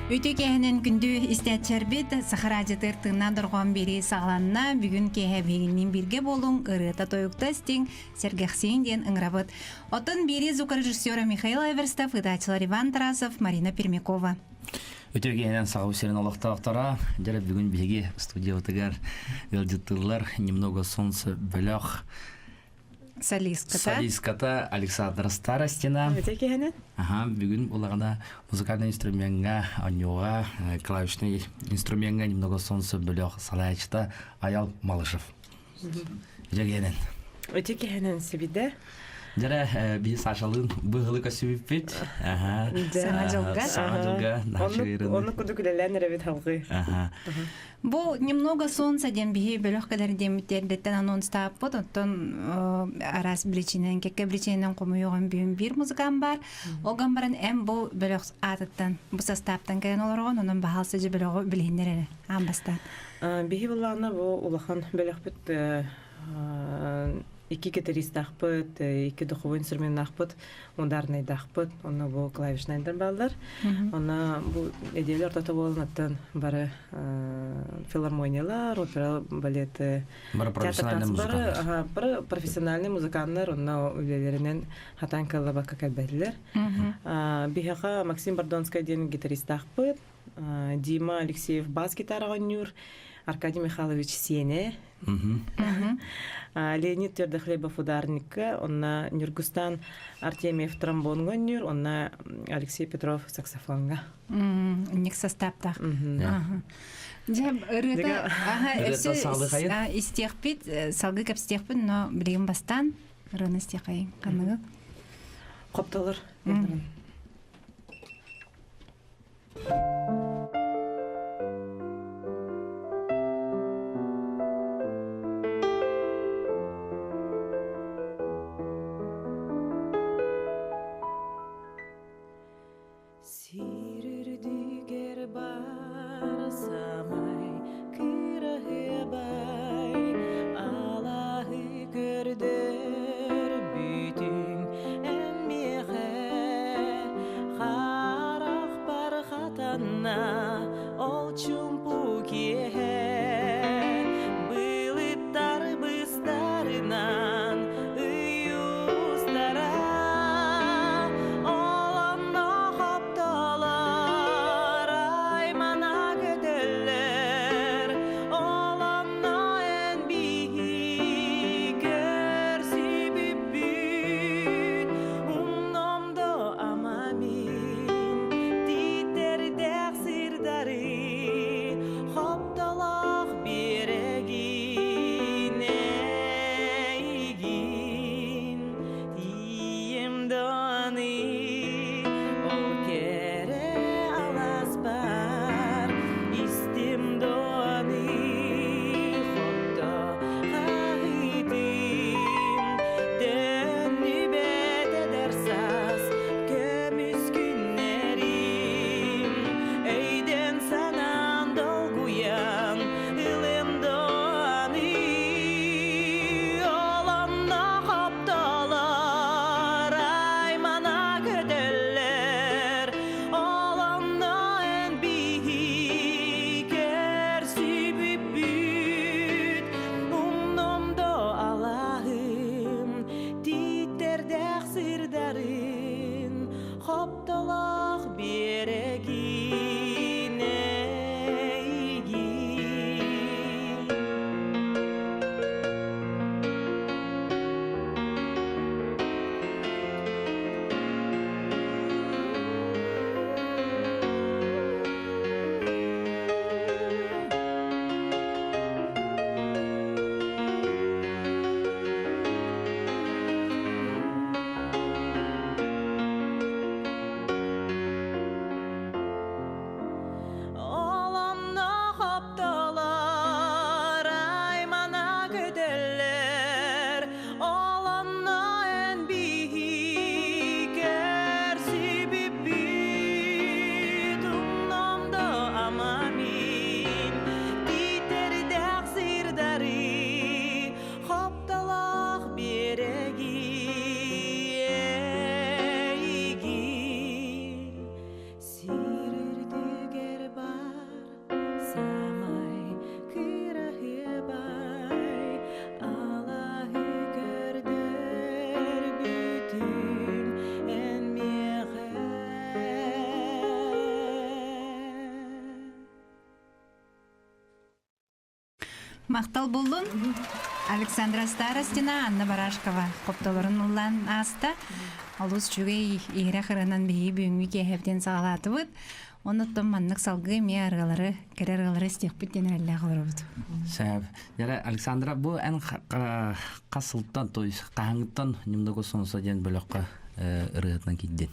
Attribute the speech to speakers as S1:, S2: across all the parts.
S1: Үтүө киэһэнэн күндү истээччилэрбит Саха радиотыгар тыыннаах дорҕоон биэрии саҕаланна. Бүгүн киэһэ биһигинниин бииргэ буолуҥ, ырыата-тойукта истиҥ, сэргэхсийиҥ диэн ыҥырабыт. Оттон биэрии звукорежиссера Михаил Эверстов, ыытааччылар Иван Тарасов, Марина Пермякова.
S2: Үтүө киэһэнэн Саха сирин олохтоохторо, дьэ бүгүн биһиги студиябытыгар ыалдьыттыыллар «Немного солнца» бөлөх
S1: Солистката.
S2: Солистката Александра Старостина.
S3: Үтүө киэһэнэн.
S2: Аха, бүгүн улаҕана музыкальный инструмеҥҥа, онньуга, клавишный инструмеҥҥа «Немного солнца» бөлөх салайааччыта Аял Малышев. Үтүө киэһэнэн.
S3: Үтүө киэһэнэн Сибидэ.
S2: Дьэрэ, биһи Сашалыын быһылы көсүбүппүт. Аха.
S1: Саҥа дьылга.
S2: Саҥа дьылга.
S3: Оннук курдук үлэлээн эрэбит халгыы.
S2: Аха.
S1: Бу «Немного солнца» диэн биһи бөлөх кэлэр диэммит эрдэттэн анонстааппыт, оттон араас причинэн, кэккэ причинэнэн хомуйуоҕун бүгүн биир музыкант баар. Ол гынан баран эн бу бөлөх аатыттан, бу састааптан кэлэн олороҕун, онон баһаалса дьэ бөлөҕү билиһиннэр эрэ аан бастаан.
S3: Биһи былаана бу улахан бөлөхпүт икки гитаристаахпыт, икки духовой инструменнаахпыт, ударнайдаахпыт, онно бу клавишнайдар бааллар. Онно бу нэдиэлэ ортото буолан оттон бары филармониялар, опера, балеты,
S2: Бары профессиональный музыканнар.
S3: Бары профессиональный музыканнар онно үлэлэринэн хатан кыллабакка кэлбэтилэр. Биһиэхэ Максим Бордонскай диэн гитаристаахпыт, Дима Алексеев бас гитараҕа оонньуур, Аркадий Михайлович Сиэнэ, Леонид Твердохлебов ударникка, онно Ньургустан Артемьев тромбоҥҥа оонньуур, онно Алексей Петров саксофоҥҥа.
S1: Ник састааптаах. Дьэ, ырыата
S2: Ырыата
S1: истиэхпит, салгыы кэпсиэхпит, но билигин бастаан ырыаны истиэххэйин. Ханныгы?
S3: Хоптолор. Сир үрдүгэр бар самай кыраһыабай алаһы көрдөр бүтүн эн миэхэ.
S1: Махтал буллун. Александра Старостина, Анна Барашкова хоптолорун ыллаан ааста. Олус үчүгэй иһирэх ырыанан биһиги бүгүҥҥү киэһэбитин саҕалаатыбыт. Оннуттан маннык салгыы эмиэ ырыалары, кэрэ ырыалары истиэхпит диэн эрэллээх олоробут.
S2: Сөп. Яра Александра, бу эн хас сылтан, то есть хаһааҥҥыттан Немного солнца диэн бөлөххө ырыатынан киирдин?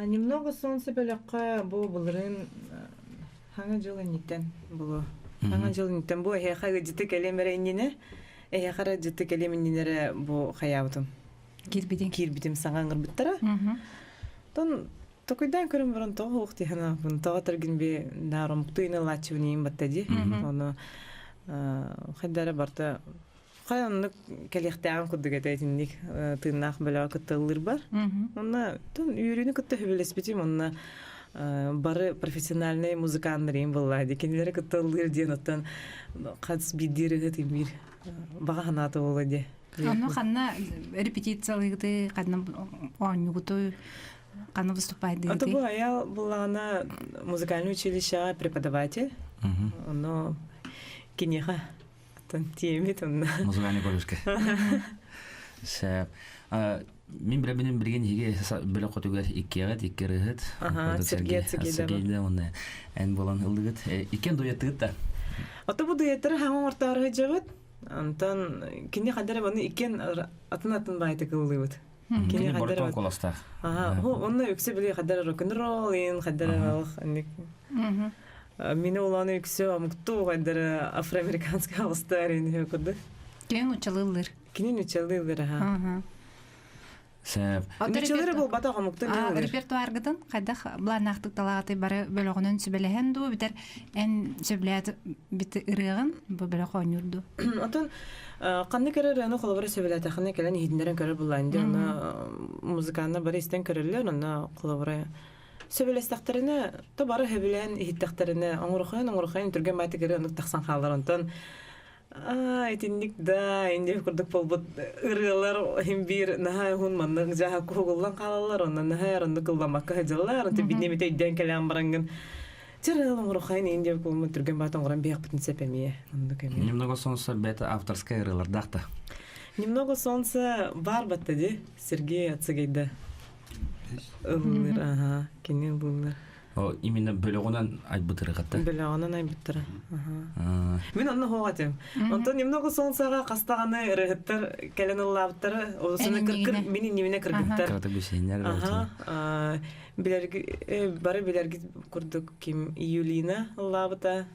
S3: Немного солнца бөлөххө бу былырыын Хаҥа дьыл инниттэн булу. Хаҥа дьыл инниттэн бу эһиэхэ ыдьыты кэлиэм эрэ иннинэ, эһиэхэ эрэ ыдьыты кэлиэм иннинэ эрэ бу хайаабытым.
S1: Киирбитиҥ.
S3: Киирбитим саҥа ыҥырбыттара. Тон токуйдаан көрөн баран тоҕо уох тиһэн тоҕо таргин би нааромукту ылааччыбын иин батта ди. Ону хайдара барта Хай оннук кэлиэхтээҕин курдук этэ итинник тыыннаах бөлөҕө кытта ыллыырбар. Онно тон үөрүүнү кытта сөбүлэспитим. Онно бары профессиональнай музыканнар им буолла дии. Кинилэри кытта ыллыыр диэн оттон хас биирдии ырыаһыт биир баҕа санаата буолла дии.
S1: Ону ханна репетициялыыгыты, ханна оонньуугутуй, ханна выступайдыгытый?
S3: Ото бу Аял буллаҕына музыкальный училищеҕа преподаватель. Ону киниэхэ Тиэмит онно.
S2: Музыкальный колледжка. Сөп. Мин билэбинин билигин иһиги бөлөх хотугар иккиэҕит, икки ырыһыт.
S3: Сергей
S2: Сергей уонна эн буолан ыллыгыт. Иккен дуэттыгыт да?
S3: Ото бу дуэттары хаҥан ортоору сылдьабыт. Онтон кини хадара баны иккен атын-атын баайтык ыллыыбыт.
S2: Кини барытын колостаах.
S3: Аха, онно үксэ били хадара рок-н-ролл, ин хадара Мин улааны үксэ омуктуу хайдара афроамериканскай алыстар ини курдук.
S1: Кини нуччалыыллыр.
S3: Кини нуччалыыллыр аха.
S2: Сөп.
S3: Нуччалыыр буолбатах омуктуу
S1: ыллыр. Репертуаргытын хайдах былааннаахтык талаҕатай бары бөлөҕүнэн сүбэлэһэн дуу битэр эн сөбүлээт бит ырыаҕын бу бөлөх оонньуур дуу?
S3: Отон ханнык эрэ ырыаны холобура сөбүлээтэххинэ кэлэн иһитиннэрэн көрөр буллаан дии онно музыканна бары истэн көрөллөр онно холобура Сөбүлэстэхтэринэ, то бары сөбүлээн иһиттэхтэринэ, оҥорохойон оҥорохойон түргэн баайтык ырыа тахсан хаалар. Онтон аа итинник да инди курдук буолбут ырыалар иһин биир наһаа уһун маннык дьаһа куһугуллан хаалаллар, онно наһаа оннук ылламмакка сылдьаллар. Онтон биирдэ эмитэ өйдөөн кэлэн бараҥҥын чырыал оҥорохойон иһин диэбит буолмут түргэн баат оҥорон биһиэхпитин сөп эмиэ. Оннук эмиэ.
S2: Немного солнца бэйэтэ авторскай ырыалардаах да.
S3: Немного солнца баар батта ди Сергей Ацыгайда. Ыллыыр, аха, кини ыллыыр.
S2: О, именно бөлөҕүнэн айбыт ырыгата.
S3: Бөлөҕүнэн айбыттара. Аха. Мин онно хоох этим. Онтон немного солнцаға хастаҕаны ырыһыттар кэлэн ыллаабыттара. Олусуна кыр мин иннибинэ кыргыттар.
S2: Кыратык бисииннэр
S3: Аха. Билэрги бары билэргит курдук ким Юлина ыллаабыта.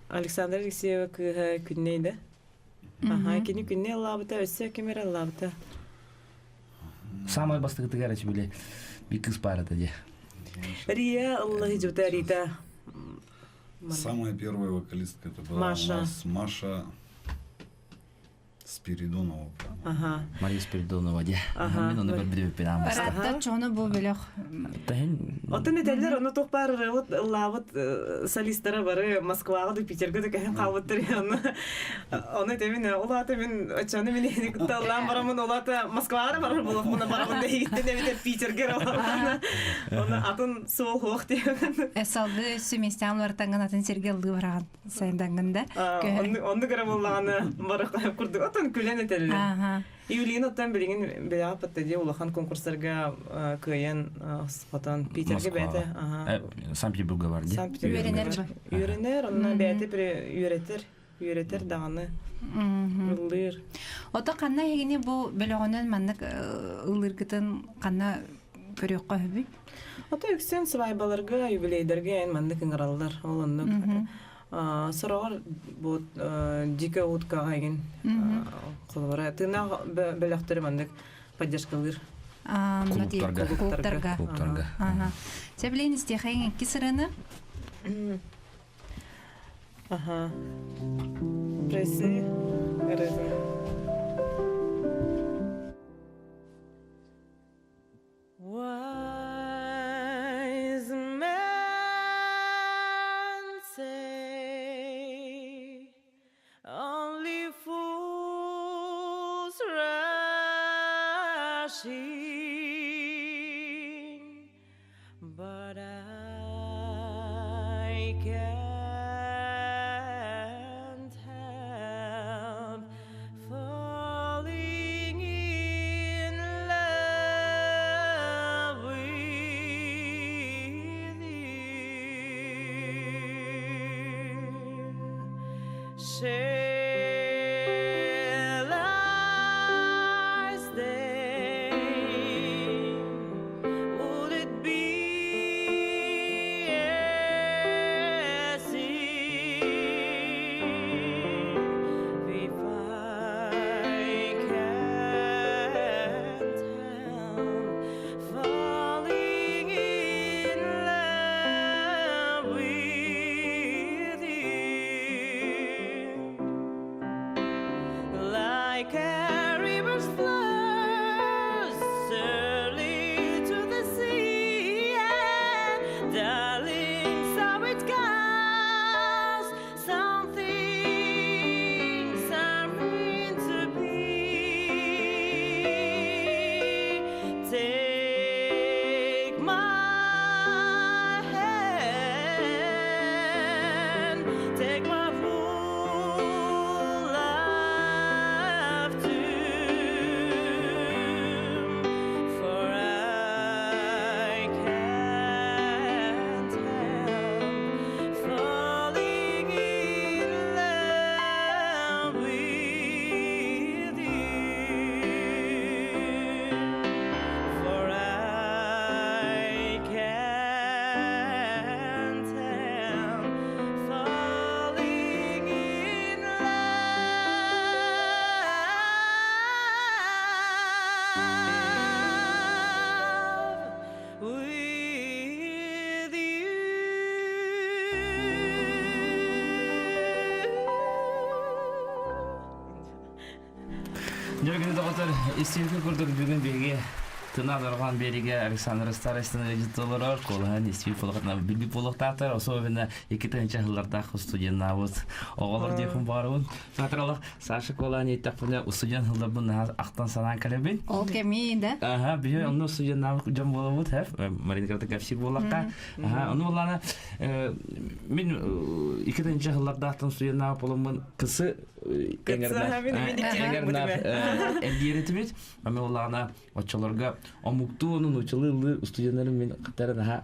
S3: Александра Алексеева кыыһа Күннэйдэ. Аха, кини күннэ ыллаабыта, өссө ким эрэ ыллаабыта.
S2: Самай бастакытыгар эч били бир кыз баар этэ дии.
S3: Рия ыллаһы жута Рита.
S4: Самая первая вокалистка это была
S3: Маша.
S4: у нас Маша Спиридонова.
S3: Ага.
S2: Мария Спиридонова дии.
S3: Ага.
S2: Мин оны көрбүтүм аан
S1: Ыраатта чону бу бөлөх
S2: Таһын
S3: Оттон этэллэр, ону туох баар ырыабыт, ыллаабыт солистара бары Москваҕа да Питергэ да көһөн хаалбыттар ону ону этэмин ол аата мин оччону мин иһини кытта ыллаан бараммын ол аата Москваҕа да барар буолуохпуна барабын да иһиттэн эбэтэр Питергэ эрэ ону атын суол суох диэбин
S1: салгыы өссө миэстэҕин уларытаҥҥын атын сиргэ ыллыы бараҕын сайындаҥҥын да
S3: оннук эрэ буоллаҕына бары курдук отон күлэн этэллэр Юлина оттон билигин бэйэҕэ паттадия улахан конкурстарга кыайан хотон Питергэ бэйэтэ
S2: Санкт-Петербурга бар дии.
S1: Үөрэнэр
S3: Үөрэнэр, онно бэйэтэ үөрэтэр, үөрэтэр даҕаны ыллыыр.
S1: Ото ханна эһигини бу бөлөҕүнэн маннык ыллыыргытын ханна көрүөххэ үһүбүй?
S3: Ото үксүн свайбаларга, юбилейдарга эн маннык ыҥыраллар. Ол оннук Сороҕор бу дикэ уткаҕа игин холобура тыынаах бөлөхтөрү маннык поддержкалыыр.
S2: Клубтарга.
S1: Клубтарга.
S2: Клубтарга.
S1: Сөбүлээн истиэхэйиҥ икки сырыны.
S3: Ага. Прессы. Wise men say only fools rush in, but I can't. Shall I stay? Would it be as if I can't help falling in love with you? Like a river flows surely to the sea, yeah. Darling, so it goes. Some things are meant to be. Take my hand, take my whole life too, for I can't help falling in love with you. For I can't help falling in love with you.
S2: Дьөргүнү доҕоттор, истиилгэ курдук бүгүн биһиги Тына Дорҕоон биэригэ Александр Старостин ыалдьытталарар, куолаһын истии буолуохтаах, билбит буолуохтаахтар, особенно 2 тыһыынча сыллардаах студеннаабыт оҕолор диэххин баарыбын. Саатар Саша куолаһын ииттэхпинэ студент сылларбын наһаа ахтан санаан кэлэбин.
S1: Ол кэмии да?
S2: Аха, биһи онно студеннаабыт дьон буолабыт, хэп, Марина кытта кэпсиир буоллахха. Аха, ону буоллаана мин 2 тыһыынча сыллардаахтан студеннаабыт буоламмын кысы эҥэрнээх эргиэрэтибит. Аны буоллаҕына оччолорго омуктуу ону нууччалыы ыллыы студеннарым мин кытары наһаа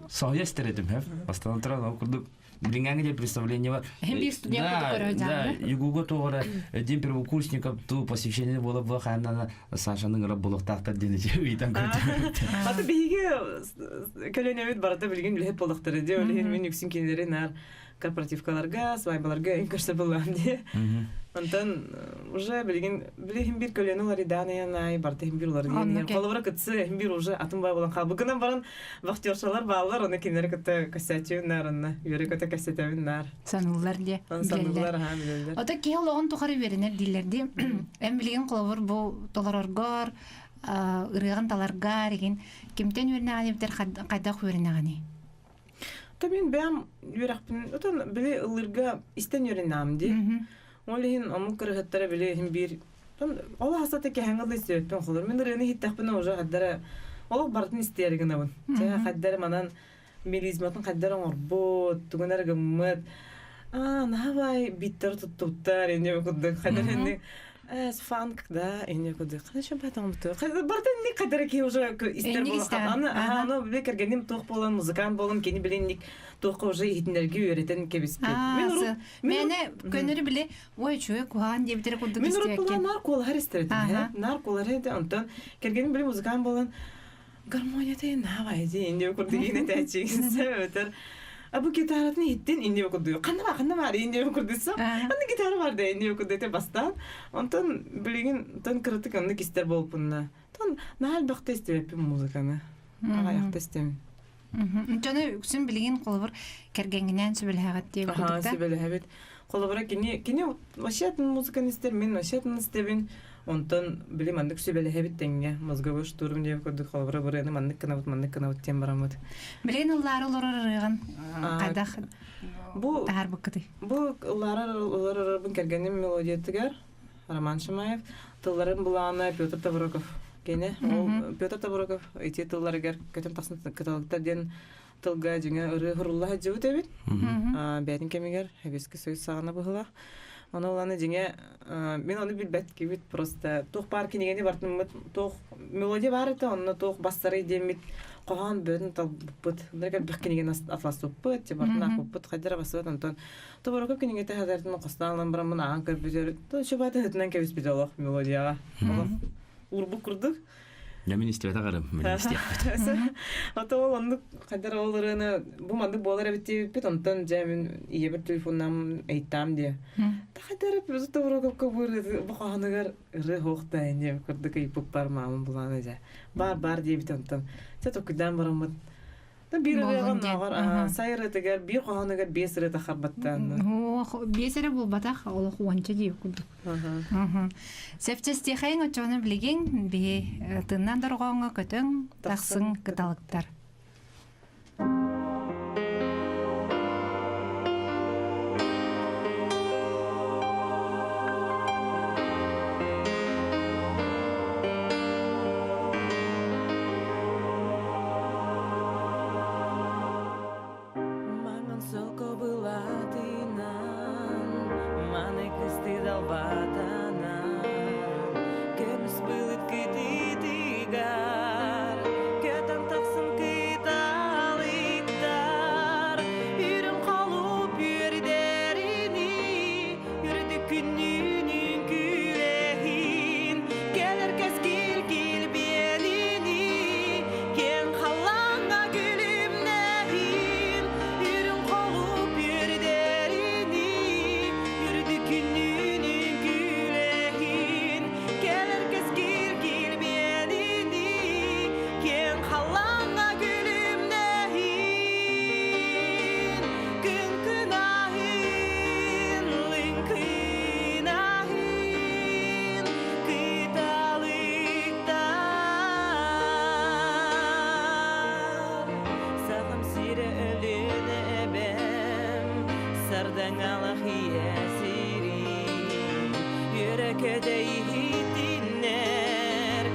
S2: соһуйа истэр этим хэп. Бастатан туран ол курдук билиҥҥээҥи диэн представление бар.
S1: Һин биир студент
S2: Да,
S1: курдук көрө
S2: да, ЮГУга туоҕара день первокурсников ту посвящение буола буола хааннана Сашаны ыҥырап буолуохтаахтар диэн ыйтан көрдüm.
S3: Аты биһиги көлөнөбүт барыта билигин үлэһит буоллахтара дии. Ол иһин мин үксүн кинилэри наар корпоративкаларга, свадьбаларга көрсө буллаам дии. Онтон уже билигин билигин бир көлөнү уларыйдаан ай барыта иһин бир уларыйан иһэр. Холобура кытсы иһин бир уже атын бай болан хаалбыкынан баран вахтершалар бааллар, оны кинилэри кытта көссөөччүбүн наар онно үөрэ көтө кэссэтэбин наар.
S1: Саныыллар диэ.
S3: Саныыллар аһаа билэллэр.
S1: Ото киһи олоҕун тухары үөрэнэр дииллэр дии. Эн билигин холобур бу толороргор, ырыаҕын таларгар игин кимтэн үөрэнэҕин эбэтэр хайдах үөрэнэҕиний?
S3: Та мин бэйэм үөрэхпин отон били ыллыырга истэн үөрэнэҕим дии. Ол иһин омук кырыһыттара били иһин биир ол хасата кэһэҥ ылы истибэппин холор. Мин ырыаны иһиттэхпинэ уже хаддара олох барытын истиэри гынабын. Чэ хаддара манан мелизматын хаддара оҥорбут, тугун эрэ гыммыт. Аа, наһаа биттэр туттубуттар инне курдук хаддар инне фанк да инне курдук хорошо потом барытын инник хаддара ки уже истер аны аны биле кэргэним туох буолан музыкант буолан кини билинник туохха уже иһитиннэргэ үөрэтэн кэбиспит. Мен урут
S1: Мэне көнөрү биле ой үчүгэй куһаҕан диэбитэрэ курдук
S3: Мин урут була нар куолаһар истэр этим. Нар куолаһар этэ онтон кэргэним биле музыкант буолан гармонията наавай дии инде курдук иин этээччигин өтөр а бу гитаратын иһиттин инде курдук ханна бар ханна бар инде курдук аны гитара бар да инде курдук эте бастаан онтон билигин тон кыратык оннук истэр буолпунна тон наһаа элбэхтэ истибэппин музыканы аҕайахта истэбин.
S1: Дьону үксүн билигин холобур кэргэҥҥинээн сүбэлэһэҕит диye курдук да?
S3: Сүбэлэһэбит. Холобура кини кини вообще музыканы истэр, мин вообще истэбин. Онтон били маннык сүбэлэһэбит тэҥҥэ мозговой штурм диye курдук холобура бырыаны маннык гынабыт, маннык гынабыт диэн бараммыт.
S1: Билигин ыллаары олорор ырыаҕын хайдах
S3: Бу
S1: таһаарбыккытый?
S3: Бу ыллаары олорорбун кэргэним мелодиятыгар Роман Шамаев тылларын былаана Петр Табуроков кини. Ол Петр Табуроков ити тылларыгар көтөн тахсан кыталыктар диэн тылга дьиҥэ ырыа хурулла сылдьыбыт эбит. Бэйэтин кэмигэр Сэбиэскэй Союз саҕана быһыылаах. Ону ыланы дьиҥэ мин ону билбэт кибит просто туох баар кинигэни бартыммыт туох мелодия баар этэ, онно туох бастарый диэммит хоһоон бөтүн талбыппыт. Онно элбэх кинигэни атласпыппыт, тибартын аахпыппыт, хайдара басыбыт онтон Тобороко кинигэтэ хатартын хостаан ылан бараммын ааҕан көрбүтэр, то чубата ытынан кэбиспит олох мелодияҕа. Олох урбук курдук.
S2: Я мин истибэтэх эрим, мин истиэхпит.
S3: Ото ол оннук хайдар ол ырыаны бу маннык буолар эбит диэбиппит, онтон дьэ мин ийэбэр телефоннаам ыйыттаам диэ. Та хайдар Тоборокопка бу ырыаты бу хоһоонугар ырыа суох да диэн курдук ыйыппыппар маамам булаана дьэ. Баар баар диэбит онтон. Чэ токуйдаан бараммыт Биир ырыаҕа оннооҕор сай ырыатыгар биир хоһоонугар биэс ырыа тахарбаттаан.
S1: Биэс эрэ буолбатах, олох уонча дии курдук. Сөпчэстиэхэйиҥ оччоҕуна билигин биһи тыннан дорҕооҥҥо көтөҥ тахсыҥ кыталыктар.
S3: Маҥан солко былаатынан, маны кыстыы далбаатанан, көмүс былыт кытыытыгар, көтөн тахсан кыталыктар, үрүҥ холууп үөрдэринии, үрдүк күннүүнүн күрэһин, кэлэр кэскил килбиэнинии, киэҥ халлааҥҥа күлүмнэһин, үрүҥ холууп үөрдэринии, үрдүк күннүүнүн күрэһин, кэлэр кэскил килбиэнинии, киэҥ халлааҥҥа күлүмнэһин, Күн-күн лыҥкынаһын, кыталыктар. Сахам сирэ өлүнэ эбэм, сардаҥалах ийэ сирин, үөрэ көтө иһитиннэр,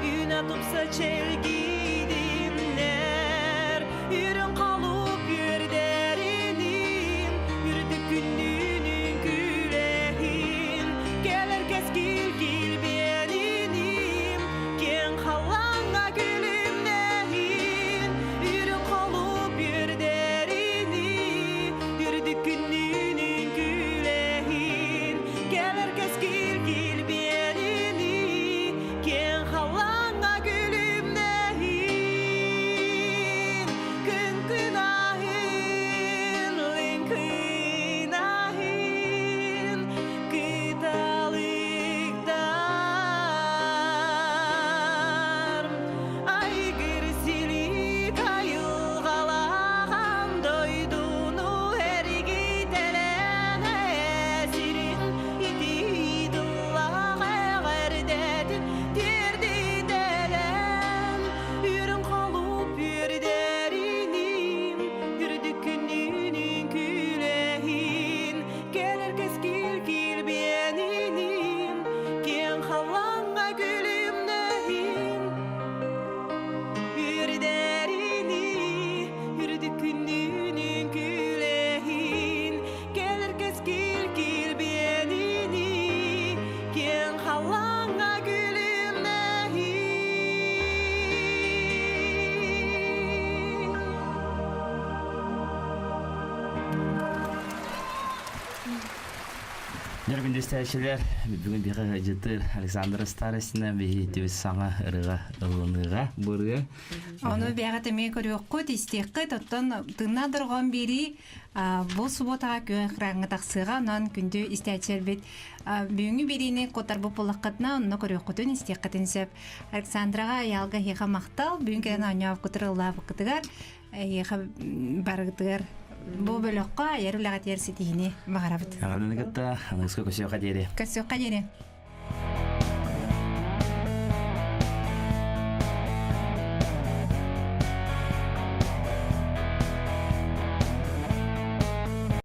S3: үүнэ тупса чэлгийдиннэр, үрүҥ холууп үөрдэринин, үрдүк күннүүнүн күлэһин, кэлэр кэскил килбиэнинин, киэҥ халлааҥҥа күлүмнэһин, үрүҥ холууп үөрдэринин, үрдүк күннүүнүн күлэһин, кэлэр кэскил килбиэнинин, киэҥ халлааҥҥа күлүмнэһин, күн-күн аһын, лыҥкын аһын, кыталыктар. Айгыр силик айылҕалаан дойдуну эргитэлээн сирин итии тыллаах эҕэрдэтин тиэрдитэлээн үрүҥ холууп үөрдэринин үрдүк күннүүнүн күлэһин кэлэр кэскил килбиэнинин киэҥ халлааҥҥа күлүмнэһин үөрдэрини үрдүк күннүүнүн күлэһин кэлэр кэскил килбиэнини киэҥ халлааҥҥа күлүмнэһин.
S2: Дьэр күндүстээччилэр, бүгүн биһиэхэ ыалдьыттыыр Александра Старостина биһи түбүс саҥа ырыа ылыныыга бу ырыа.
S1: Ону бэйэҕит эмиэ көрүөххүт, истиэххит, оттон тыыннаах дорҕоон биэрии бу субуотаҕа күөх экраҥҥа тахсыаҕа, онон күндү истээччилэрбит бүгүҥҥү биэриини куотарбыт буоллаххытына, онно көрүөххүтүн, истиэххитин сөп. Александраҕа, Айаалга эһиэхэ махтал, бүгүн кэлэн оонньообуккутугар, ыллаабыккытыгар, эһиэхэ барыгытыгар бу бөлөххө айар үлэҕитигэр ситиһиини баҕарабыт.
S2: Аҕалыны кытта аныгыска көсүөххэ диэри.
S1: Көсүөххэ диэри.